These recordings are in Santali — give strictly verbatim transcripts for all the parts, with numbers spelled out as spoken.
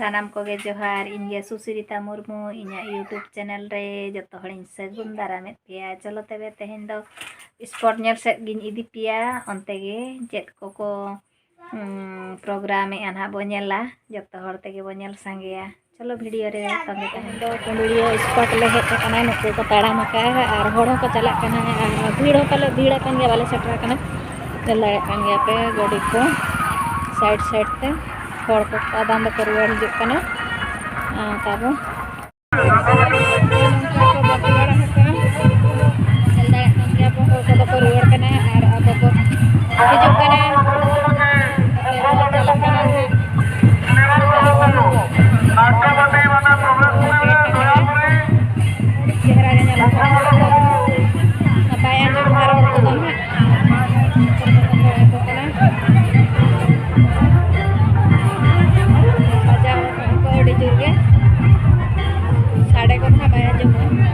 ᱥᱟᱱᱟᱢ ᱠᱚᱜᱮ ᱡᱚᱦᱟᱨ, ᱤᱧ ᱜᱮ ᱥᱩᱥᱤᱨᱤᱛᱟ ᱢᱩᱨᱢᱩ, ᱤᱧᱟᱹᱜ YouTube channel ᱨᱮ ᱡᱚᱛᱚ ᱦᱚᱲᱤᱧ ᱥᱟᱹᱜᱩᱱ ᱫᱟᱨᱟᱢᱮᱫ ᱯᱮᱭᱟ᱾ ᱪᱚᱞᱚ ᱛᱚᱵᱮ ᱛᱮᱦᱮᱧ ᱫᱚ spot ᱧᱮᱞ ᱥᱮᱫ ᱜᱤᱧ ᱤᱫᱤ ᱯᱮᱭᱟ, ᱚᱱᱛᱮ ᱜᱮ ᱪᱮᱫ ᱠᱚᱠᱚ, ᱩᱸ, program ᱮᱫᱼᱟ ᱱᱟᱦᱟᱜ ᱵᱚ ᱧᱮᱞᱟ, ᱡᱚᱛᱚ ᱦᱚᱲ ᱛᱮᱜᱮ ᱵᱚ ᱧᱮᱞ ᱥᱟᱸᱜᱮᱭᱟ᱾ ᱪᱚᱞᱚ video ᱨᱮ ᱛᱟᱸᱜᱤ ᱛᱟᱦᱮᱱ᱾ ᱫᱚ ᱠᱩᱸᱰᱩᱲᱤᱭᱟᱹ spot ᱞᱮ ᱦᱮᱡ ᱟᱠᱟᱱᱟ, ᱱᱩᱠᱩ ᱠᱚ ᱛᱟᱲᱟᱢ ᱟᱠᱟᱫᱼᱟ ᱟᱨ ᱦᱚᱲ ᱦᱚᱸᱠᱚ ᱪᱟᱞᱟᱜ ᱠᱟᱱᱟ ᱟᱨ ᱵᱷᱤᱲ ᱦᱚᱸ ᱯᱟᱞᱮ ᱵᱷᱤᱲ ᱟᱠᱟᱱ ᱜᱮᱭᱟ, ᱵᱟᱞᱮ ᱥᱮᱴᱮᱨ ᱟᱠᱟᱱᱟ᱾ ᱧᱮᱞ ᱫᱟᱲᱮᱭᱟᱜ ᱠᱟᱱ ᱜᱮᱭᱟ ᱯᱮ ᱜᱟᱹᱰᱤ ᱠᱚ side side ᱛᱮ, ᱦᱚᱲ ᱠᱚ ᱟᱫᱟᱢ ᱫᱚᱠᱚ ᱨᱩᱣᱟᱹᱲ ᱦᱤᱡᱩᱜ ᱠᱟᱱᱟ᱾ ᱟᱨ ᱛᱟᱵᱚ ᱧᱮᱞ ᱫᱟᱲᱮᱭᱟᱜ ᱠᱟᱱ ᱜᱮᱭᱟ ᱯᱮ, ᱦᱚᱲ ᱠᱚᱫᱚ ᱠᱚ ᱨᱩᱣᱟᱹᱲ ᱠᱟᱱᱟ ᱟᱨ ᱟᱵᱚ ᱠᱚ ᱦᱤᱡᱩᱜ ᱠᱟᱱᱟ᱾ ᱪᱟᱞᱟᱜ ᱠᱟᱱᱟ ᱱᱟᱦᱟᱜ᱾ ᱟᱹᱰᱤ ᱪᱮᱦᱨᱟ ᱜᱮ ᱧᱮᱞᱚᱜ ᱠᱟᱱᱟ᱾ ᱵᱟᱭ ᱟᱸᱡᱚᱢ ᱟᱨ ᱩᱱᱠᱩ ᱫᱚ ᱱᱟᱦᱟᱜ ᱠᱟᱱᱟ᱾ ᱵᱟᱡᱟᱣ ᱠᱚ ᱟᱹᱰᱤ ᱡᱳᱨ ᱜᱮ ᱥᱟᱰᱮ ᱠᱚ ᱱᱟᱦᱟᱜ ᱵᱟᱭ ᱟᱸᱡᱚᱢᱚᱜᱼᱟ᱾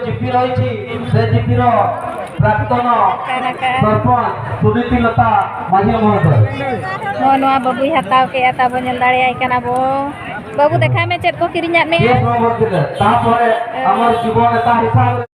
ᱡᱤᱯᱤ ᱨᱚᱦᱤଛି, ସେ ଜିପିର ପ୍ରାକ୍ତନ ସରପଞ୍ଚ ସୁନୀତି ଲତା ମାଝୀ ମହୋଦୟ। ᱱᱚᱜᱼᱚ ᱱᱚᱣᱟ ᱵᱟᱹᱵᱩᱭ ᱦᱟᱛᱟᱣ ᱠᱮᱜᱼᱟ, ᱛᱟᱵᱚ ᱧᱮᱞ ᱫᱟᱲᱮᱭᱟᱭ ᱠᱟᱱᱟ ᱵᱚ᱾ ᱵᱟᱹᱵᱩ, ᱫᱮᱠᱷᱟᱭ ᱢᱮ, ᱪᱮᱫ ᱠᱚ ᱠᱤᱨᱤᱧᱟᱫ ᱢᱮᱭᱟ? ᱠᱮᱥ ᱱᱚᱢᱵᱚᱨ ᱛᱤᱱᱟᱹᱜ? ᱛᱟᱯᱚᱨᱮ ᱟᱢᱟᱨ ᱡᱤᱵᱚᱱ ᱮᱴᱟ ᱦᱤᱥᱟᱵ ᱨᱮ